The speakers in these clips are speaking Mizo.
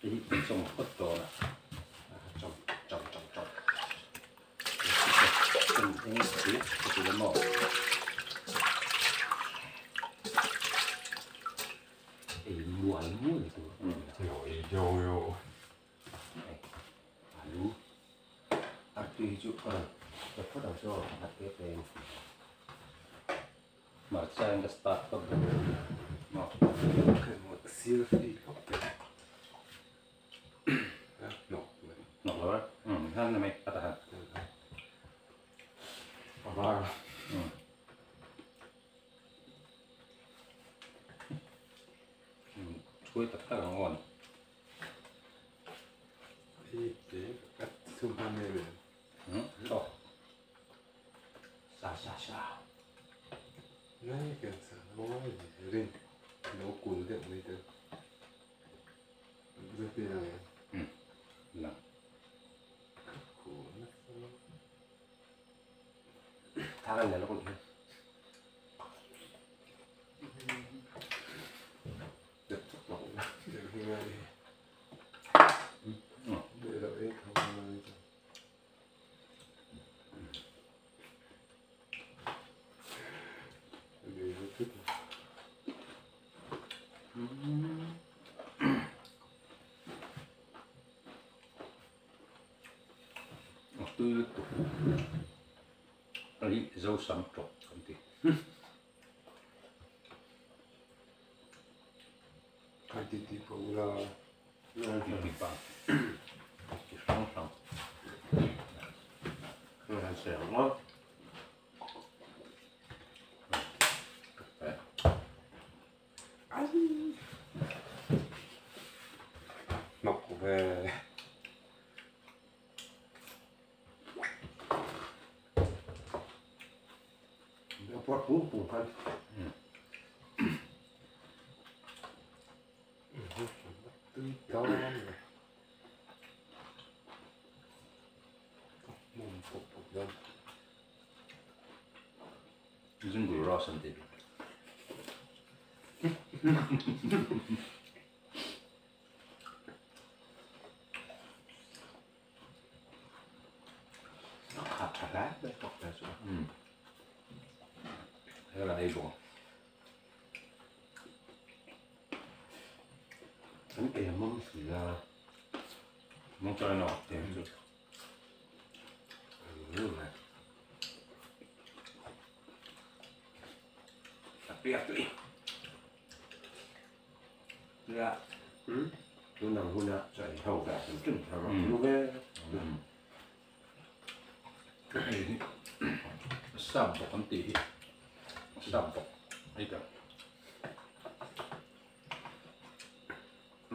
Hei hi kan chawm phawt dawn a. Chawm chawm chawm chawm. Chawm eng chi ka ti lem aw. Ei mual mual tur. Yo yo yo. Alu. Artui hi chu ka rawn pe phawt ang chu aw pakhat te te in. Hmarcha in ka start phawt dawn maw. Hnawk lo a han na mai a ta han. A var. Thuai tak tak ang aw ni. Sa sa sa. Lang. Thang an la lawk a nih hi. A tui lutuk hei Zosam tawp kan ti. Ti ti pa chi hrang hrang. Zungul rawh an ti. Hei la ei bawk. An ei a mawm si a. Mawng chawi nawk te chu. A tui a tui. Nia. Tunang huna chaw ei ho ve hrim hrim thar rawh lu ve. Hei hi sap bawk an tih hi sap bawk hei ka.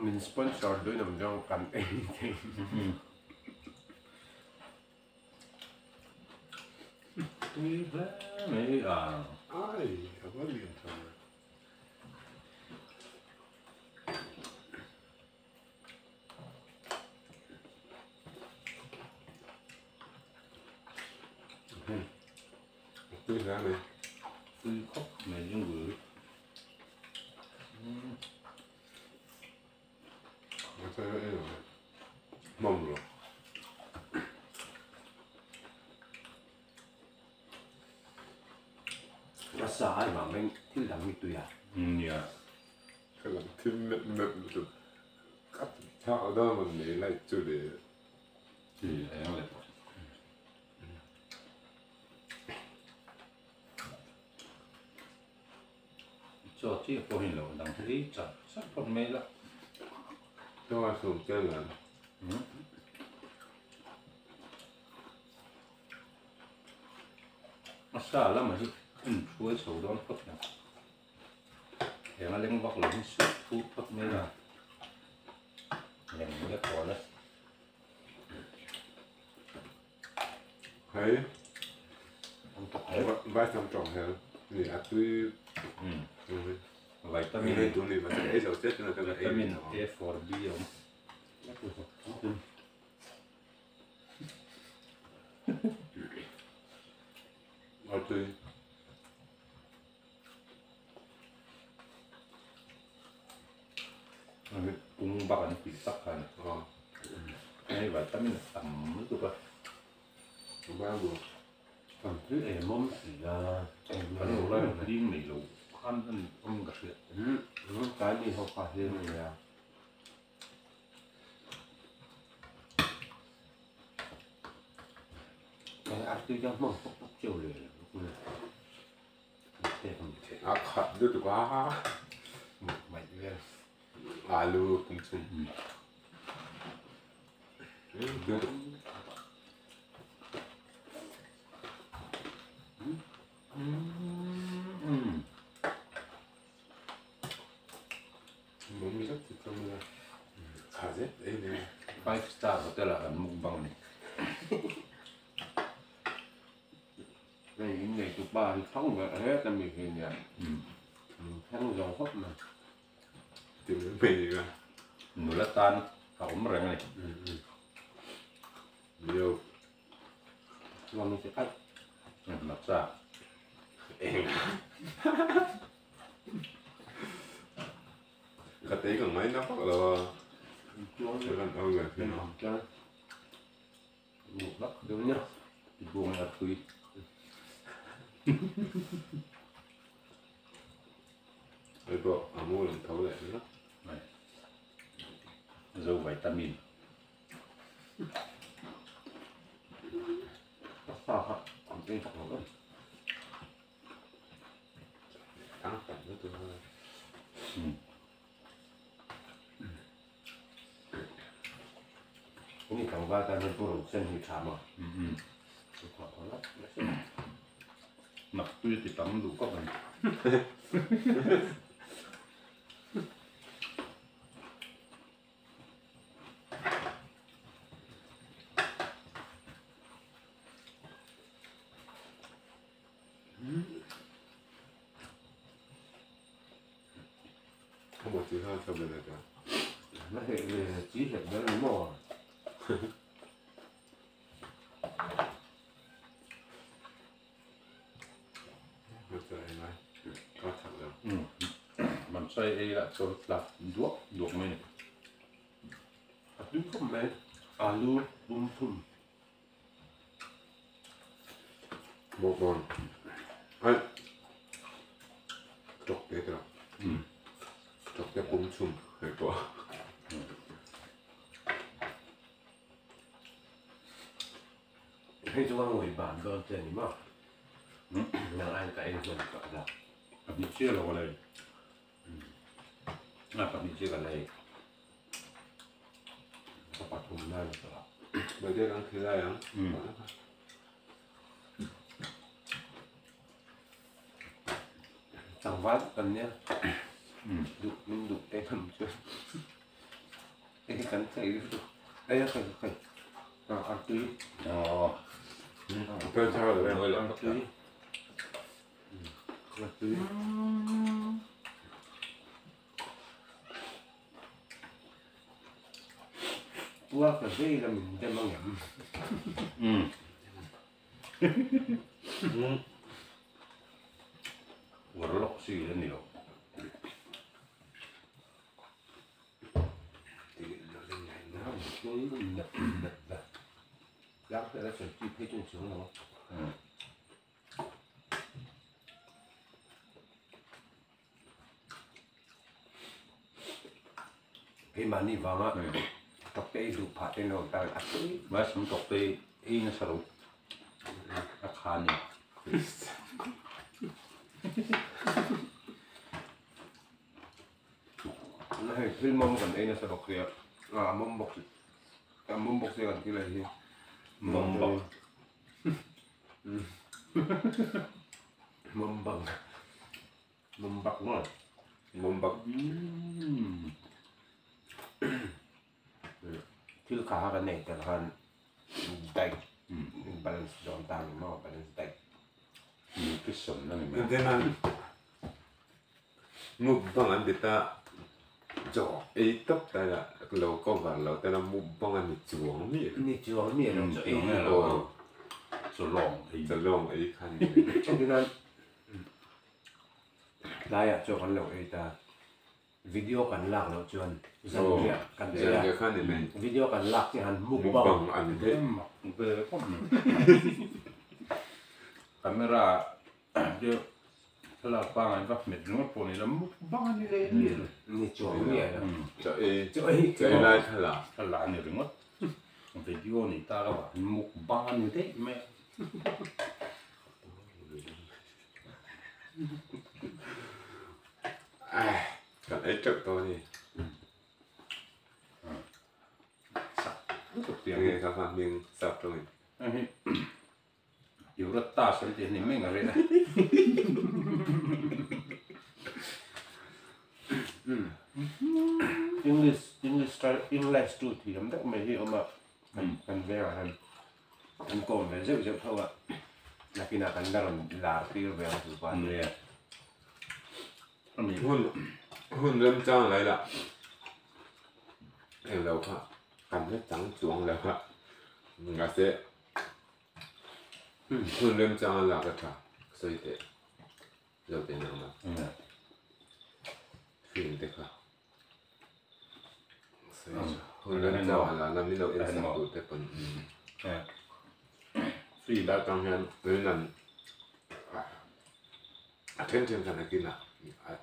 Min sponsor duin awm zawng kan ei thei. Tui hle mai a. Ai, a va lian tha ve. Tui hle mai. Tui khawp mai zungul. A sa ai vang mai thil dang hi tui a. Nia. Ka lam thim mep mep lutuk. Ka thak dawn mawn nei light chu le. Ti eng le pawh. Chaw chiah pawh hi lo dang hi char char phawt mai la. Chaw a sum tel ang. A sa lamah hi in hruai chho dawn phawt ang. Heng a leng vak lo hi suh thu phawt mai la. Leng lek aw le. Hei vai sam tawng hian ni a tui Vitamin hei tu ni va ei zo che tuna ka ei Vitamin A for B awm. A tui. Pung. Mukbang an tih tak kha a ni. Hei vitamin a tam lutuk a. Kan tui ei mawm si a. Kan lo lai ang hling nei lo khan a ni awm ka hriat. Tlai mi ho kha hling a nia. A tui dang hmang pawk pawk cheu le. A khat lutuk a. Mai vel. Alu pum chhum. Five star hotel ah kan mukbang a ni. Hei in nei tu pa hi thang ve het a mi hi nia. Thang zo khawp mai. Nula tan a awm reng a ni. Hmarcha. Ka tei ka ngai na vak lo a. Buang a thui. Hei pawh a mu lang tho leh ringawt. Zo vitamin. Tang tam lutuk a. Ni tlangval tan hian purun sen hi tha maw? Nak tui ti tam duh khawp mai. Nó hệ chỉ hệ đó là mò. Man sai ei lah chaw tlak duak duak mai ni. A tui khawp mai alu pum thum. Mukbang ai chawk te ka chawk te pum chhum hei pawh. Hei chu ka ngawi ban dawn che a ni maw? Nang aiin ka en hman tawh la. Pahnih chiah lo ka lei. A pahnih chiah ka lei. Ka pathum nan tawh a. Birthday kan khel lai ang. Tlangval kan nia. Duh min duh te lam chu. Hei hi kan chei lutuk. Ei a kai kai. A tui. A tui. A tui. Tua ka vei la min dem ang em. Uar lawk si a ni lo. Keimahni vanga tawkte ei duh phah te lo tan a tui. Mahse tawkte ei nasa lo a kha a ni. Hei thil mawm kan ei nasa bawk sia a mawm bawk a mawm bawk sia kan thil ei hi. Mawm bawk. Mawm bang. Mawm bak maw? Mawm bak. Thil kha kha kan nei tel khan diet balance dawn ta ni maw balance diet. Nutrition a ni mai. Engtin an mukbang an ti ta chaw ei tawp ta la lo cover lo ta la mukbang a ni chuang mi a. Ni chuang mi a lo chaw ei. Chaw lawng ei. Chaw lawng ei kha ni. Engtin an tlaiah chaw kan lo ei ta. Video kan lak loh chuan zanriah kan ei a, Zanriah kha ni mai. Video kan lak chiah han mukbang. Mukbang a ni theih. Mak ve khawp mai. Camera te thlalak pangai va hmet ringawt pawh ni lo mukbang a ni leh ni lo. Ni chuang miah lo. Chaw ei Chaw ei chaw ei lai thlalak. Thlalak a ni ringawt. Video ni tak avangin mukbang a ni daih mai a. Kan ei teuh tawh a ni. Enge kha kha hming sap tawngin. Iuratta sawi tih a ni mai nga reh a. English English English tu thiam deuh mai hi awm a kan vengah hian kan kawm ve zeuh zeuh tho a nakinah kan la rawn lar tir ve ang chu pa. Hun hun remchang lai lah englo kha kan hre chang chuang lo a mahse hun remchang a lak a tha sawi teh zo teh nang a film te kha sawi tha hun remchang a la na min lo en sak tur te pawn film atang hian rin an A then then khan a kin a,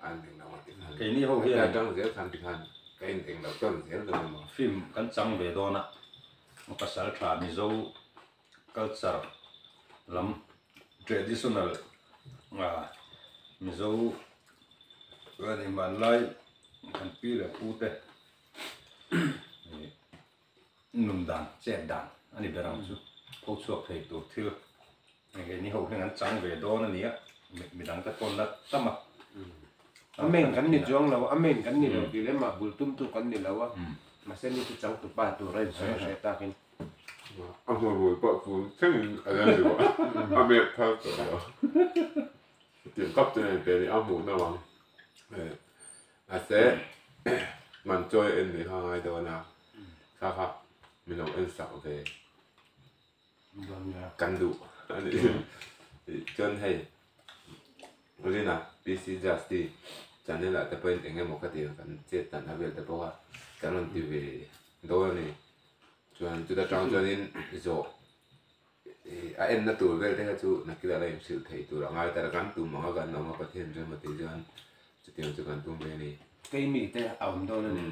an eng lo a ti khan. Keini ho hian. A tang zel khan ti khan ka in eng lo tawn zel dawn emaw. Film kan chang ve dawn a, pasal tha Mizo culture lam traditional Mizo chuan hmanlai kan pi leh pu te nun dan chet dan a ni ber ang chu pho chhuak thei tur thil. Hei ni ho hian an chang ve dawn a nia, midang te pawn la tam a. A main kan ni chuang lo, a main kan ni lo tih leh mah bul tum tu kan ni lo a, mahse ni chu changtu pa tur a insawi hreh takin. A hmawlhmul pawh fun thlengin a la ni a, a mek phal tawh lo. Tiang kap chu nen pe ni a hmuh na vang. Mahse man chawi en ni kha ngai dawn a, kha kha min lo en sak ve. Kan duh a ni chuan hei Rina PC Justy channel ah te pawhin eng emaw ka ti ang kan chet dan a vel te pawh kha kan rawn ti ve dawn a ni chuan chuta tang chuanin zawh a enna tur vel te kha chu nakila la inhrilh thei tur a ngai ta kan tum ang a kan awm a Pathian rem a tih chuan chutiang chu kan tum ve a ni. Keimi te a awm dawn a ni.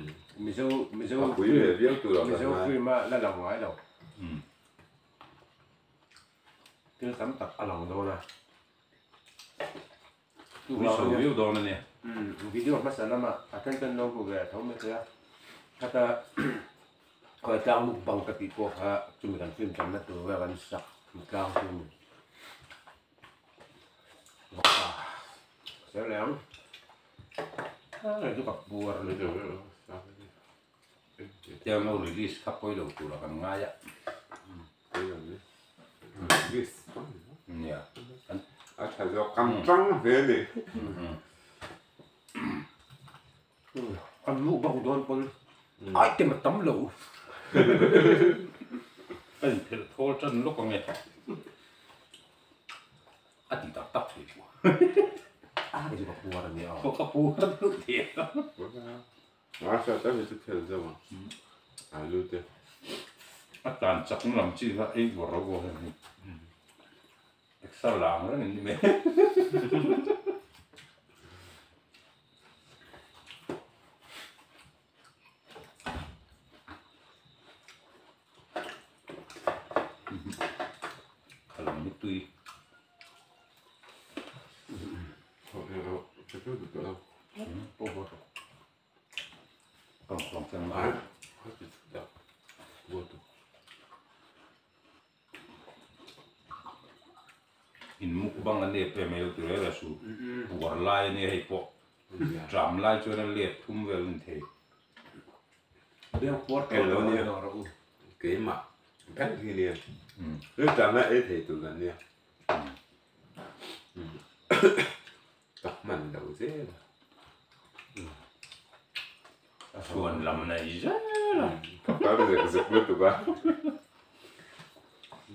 Mizo Mizo A pui ve viau tur a kan Mizo ngai. film a la lang ngai lo. Thil tam tak a lang dawn a. Pui chho viau dawn a ni. Video hmasa lama a then ten lo hmu ve tho mai thei a. Khata khawi tlang mukbang ka tih pawh kha chumi kan film tanna tur vel kan sak tlang chu a ni. Ser leh ang. Chu ka puar lutuk. Tiang lo release kha pawi lo tur a kan ngai a. Nia. A tha zawk kan tang hle a ni. Kan mukbang dawn pawn item a tam lo. Ka inphelh thawl tan lawk ange. A ti tak tak thei pawh. A chu ka puar a nia. Ka puar deuh thei a. A hriat tak hi chu thel zauh ang. Alu te. A tlan chak na lam chi kha ei vawr ro vawr hian hei. Exer la ang reng in ni mai. Khalam hi tui. In mukbang a nep em ei tur reng a su puar lai a nia hei pawh tram lai chuan a let thum vel a ni thei. Biang puar tawh lo nia rawh u. Keimah vek hi nia. Rilṭam lai ei thei tur kan nia. Ka hman lo zel a. A chhuan lam nei zel a. Ka kal zek zek lutuk a.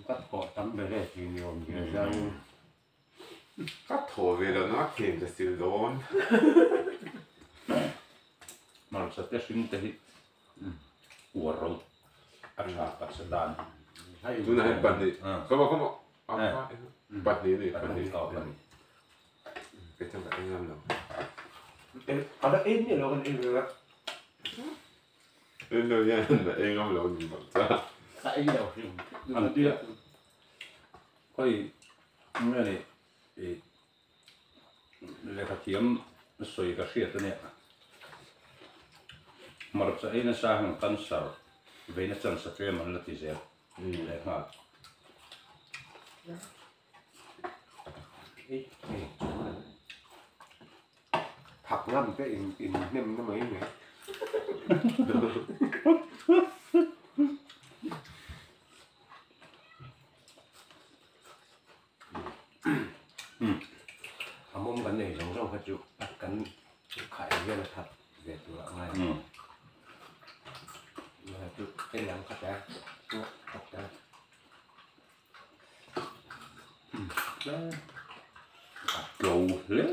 Ka thawh tam ber e tih ni awm ve zangin. Ka thawh ve lo na khen ka sil dawn. Hmarcha te hring te hi uar ro a tha taksa tan. Tunah hian pahnih kama kama pahnih ni pahnih pahnih kei chuan ka ei ngam lo. Ala ei miah lo kan ei ve a. Ei lo hian a ei ngam lo ni hmarcha. Ka ei lo hrim. An tia khawi nge ni i Lehkha thiam sawi ka hriat a nia. Hmarcha ei nasa hian cancer veina chance a tlem an la ti zel lehnghal. Thak ngam te in in hnem na mai mai. A mawm kan nei zawng zawng kha chu kan khai hian a that ve tur a ngai a chu hei lam khat a khat a a tlo hle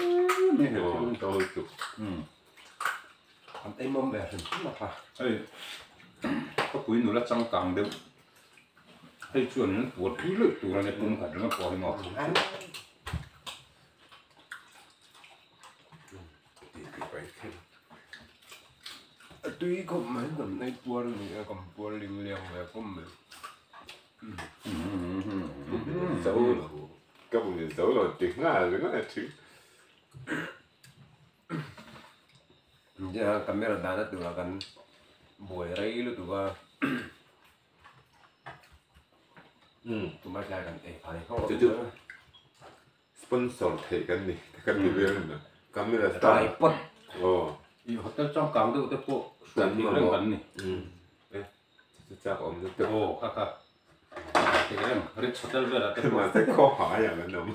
mai he thil tlo lutuk an ei mawm ve hrim hrim a kha hei khawpui nula changkang deuh Hei chuan in puar pui luih tur a nia pum khat ringawt pawh hi maw. A tui khawp mai kan ei puar a ni a kan puar ling liang ve khawp mai. Zo lo ka pum in zo lo ti nghal ringawt a thi. Camera dana tura kan buai rei lutuk a. Tumah tlai kan ei phai ho Chu chu sponsor theih kan ni kan ti vel a camera star tripod aw I hotel changkang deuh te pawh hruai theih reng kan ni e chu chu chak awm lutuk aw kha kha theih reng Ritz hotel velah te pawh mahse khaw hai ang an awm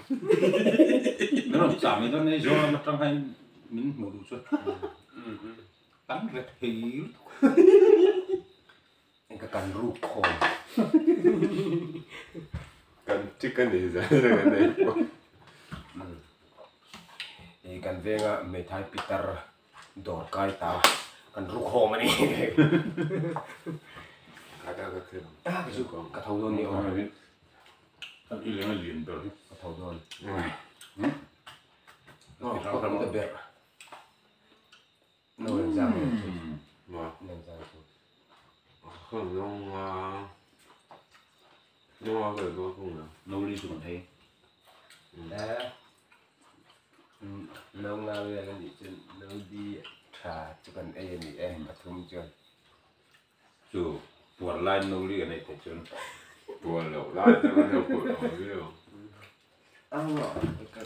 min rawn chah mai dawn e Aizawl lam atang hian min hmuh duh chuan kan rek thei lutuk. Ka kan ruk khawm. Kan chick a ni zan reng a nei pawh. I kan venga hmeithai pitar dawr kai ta kan ruk khawm a ni. Ka ta ka thil. Ka tho dawn ni aw. Kan i leng a lian ber hi. Ka tho dawn. Ka ta ber. No exam. Ma. No exam. Không nông nông cái đó không à. No li chu kan ei. Eh. No nga vel a nih chuan no di tha chu kan ei a ni e pathum chuan. Chu puar lai no li kan ei theih chuan. Puar loh lai chuan kan lo puar ang viau. Ang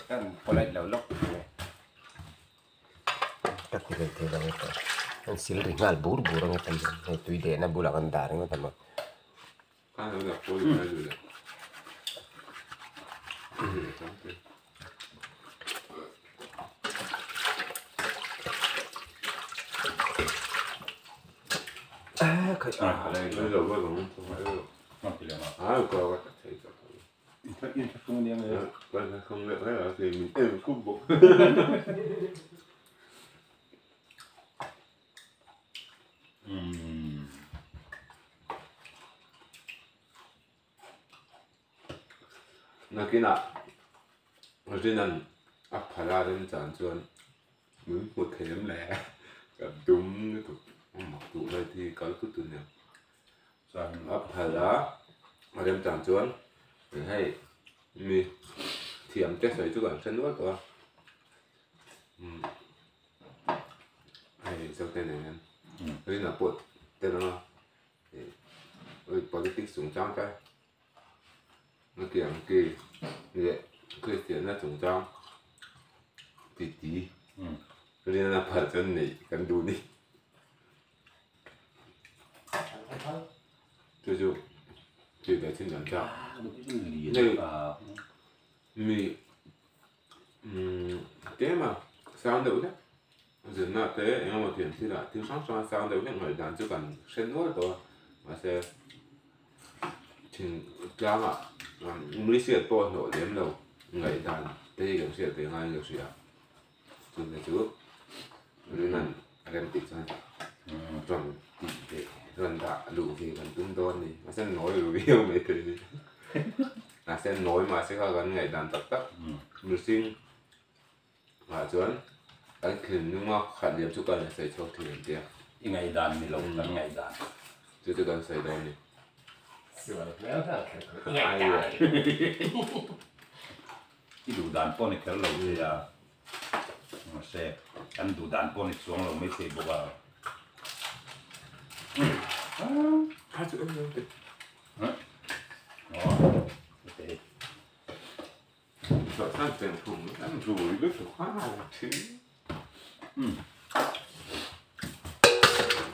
kan polite lo lawk nge. Ka ti leh thei lo nge tawh. An sil ri nghal bur bur ang e hei tui dehna bulah kan dah ringawt ang maw. Ka lo dah pawl ngai duh le. Nakinah Rinan a phala remchan chuan min hmu thei em le ka dum lutuk mak duh lai te hi kal tut tut nia a phala remchan chuan hei mi thiam te sawi chu kan hre nual tawh a hei zote nen hian Rina pawh tel ang a. Politics chungchang te hetiang chi leh Kristianna chungchang titi rinna phal chuan neih kan duh ni. Chu chu tih ve chin kan chak. Hei mi tlem a sang deuh hlek Zirna te eng emaw thiam thil ah thil hrang hrang a sang deuh hlek ngaihdan chu kan hre nual tawh a mahse thingtlang ah mi hriat pawh a hlawh lem lo ngaihdan te hi kan hriat ve ngaiin ka hria chumi chu ringan a rem tih chuan. Rawn tih ve rawn dah luh ve kan tum dawn a ni. Mahse nawi ru viau mai thei a ni. Mahse nawi mahse kha kan ngaihdan tak tak mihring ah chuan kan thinlunga khat liam chu kan sawi chhuak thin an tia. I ngaihdan ni lo kan ngaihdan. Chu chu kan sawi dawn a ni. Sual hmel hmel kher kher i ngaihdan. I duh dan pawh ni kher lo thei a, mahse kan duh dan pawh ni chuang lo mai thei bawk a. Kha chu em em te. Chawhsan chen thum an rui lutuk a thin.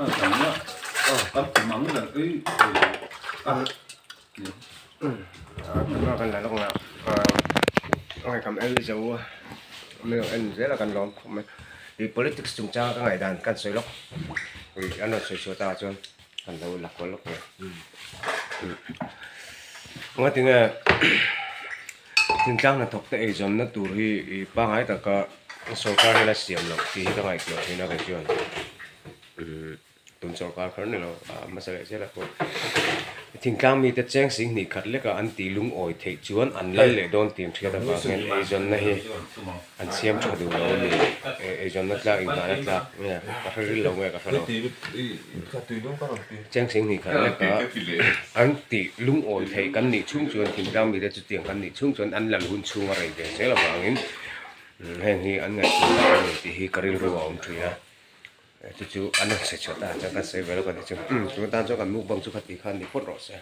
A tam a, kan tum ang reng ei a. Tuna kan la lawk na ngai kam el zo a mi lo en zel a kan lawm khawp mai ih politics chungchang a ka ngaihdan kan sawi lawk ih an rawn sawi chhuah takah chuan kan lo la kual lawk mai ngatinge thingtlang hnathawk te eizawnna tur hi ih pangngai taka sorkar hian a siam loh tih hi ka ngaihtuah thin a kei chuan. Tun sorkar kher ni lo a hmasa leh zel a pawh thingtlang mite cheng sing hnih khat leka an tih lungawi theih chuan an lal leh dawn tih an hriat avang hian eizawnna hi an siam tha duh lo a ni. Eizawnna tlak inghahna tlak nge ka hre ril lo nge ka hre lo. Cheng sing hnih khat leka an tih lungawi theih kan nih chhung chuan thingtlang mite chutiang kan nih chhung chuan an lal hun chhung a rei ve zel avangin heng hi an ngaihtuah a ni tih hi ka rilru a awm thin a. Chu chu an rawn sawi chhuah ta chuan kan sawi ve lawk a ni chu. Chu tan chuan kan mukbang chu kha ti khan ni phawt rawh se.